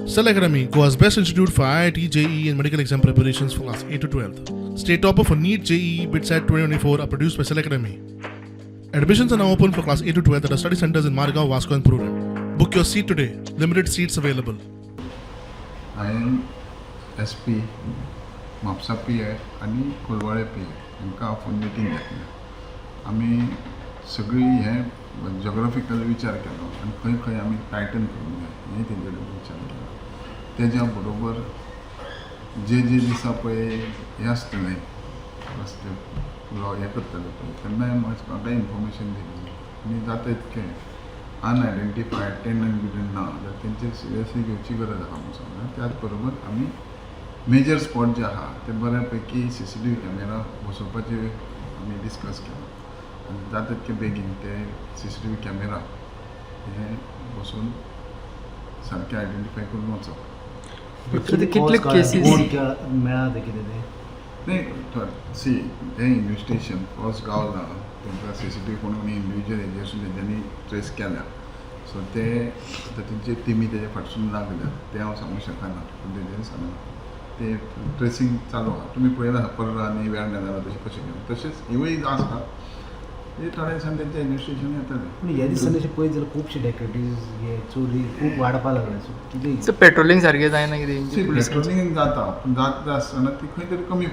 Cell Academy, Goa's best institute for IIT, JEE, and medical exam preparations for class 8 to 12. State topper for NEET, JEE, BITSAT 2024 are produced by Cell Academy. Admissions are now open for class 8 to 12 at our study centers in Margao, Vasco, and Prudent. Book your seat today. Limited seats available. हांवें S P, Mapusa P I आनी Colvale P I हांकां आपोवन meeting घेतली. आमी सगळीं हें geographical विचार केलो आनी खंय खंय आमी टायटन करूंक जाय हें तेंचे कडेन विचार केलो. तेज्या बरोबर जे जे दिसा पळय हें आसतलें, रस्ते हें करतले पळय, तेन्नाय म्हाका इन्फॉर्मेशन दिली आनी जाता इतकें अनआयडेंटिफायड टेनंट बिटन ना जाल्यार तेंचेर सिरियसली घेवची गरज आसा म्हणून सांगलां. त्याच बरोबर आमी मेजर स्पॉट जे आहा ते बऱ्या पैकी सीसीटीव्ही कॅमेरा बसोवपाचे आमी डिस्कस केलां आनी जाता तितके बेगीन ते सीसीटीव्ही कॅमेरा हे बसोवन सारके आयडेंटिफाय करून वचप. कितले cases? कोण मेळा ते कितें तें? नाही, सी, तें इन्वेस्टिगेशन फर्स्ट गावला तांकां सीसीटीव्ही कोण कोणी इंडिविज्युअल एजन्सी तेंच्यांनी ट्रेस केल्या. सो ते आतां तेंचे टिमी तेजे फाटसून लागल्या, तें हांव सांगूंक शकना, पूण तेंच्यांनी सांगलां ते ट्रेसींग चालू आहा. तुमी पळयला पर्रा आनी वेर्ण्या जाला तशें कशें केलें, तशेंच हिवूय आसा. ते थोड्या दिसान तेंचें इन्वेस्टिगेशन येतलें. पूण ह्या दिसांनी अशें पळयत जाल्यार खुबशे डेकेटीज हे चोरी खूब वाडपा लागल्या, सो कितें? पेट्रोलिंग सारकें जायना कितें? पेट्रोलिंग जाता, पूण जाता आसतना ती खंय तरी कमी.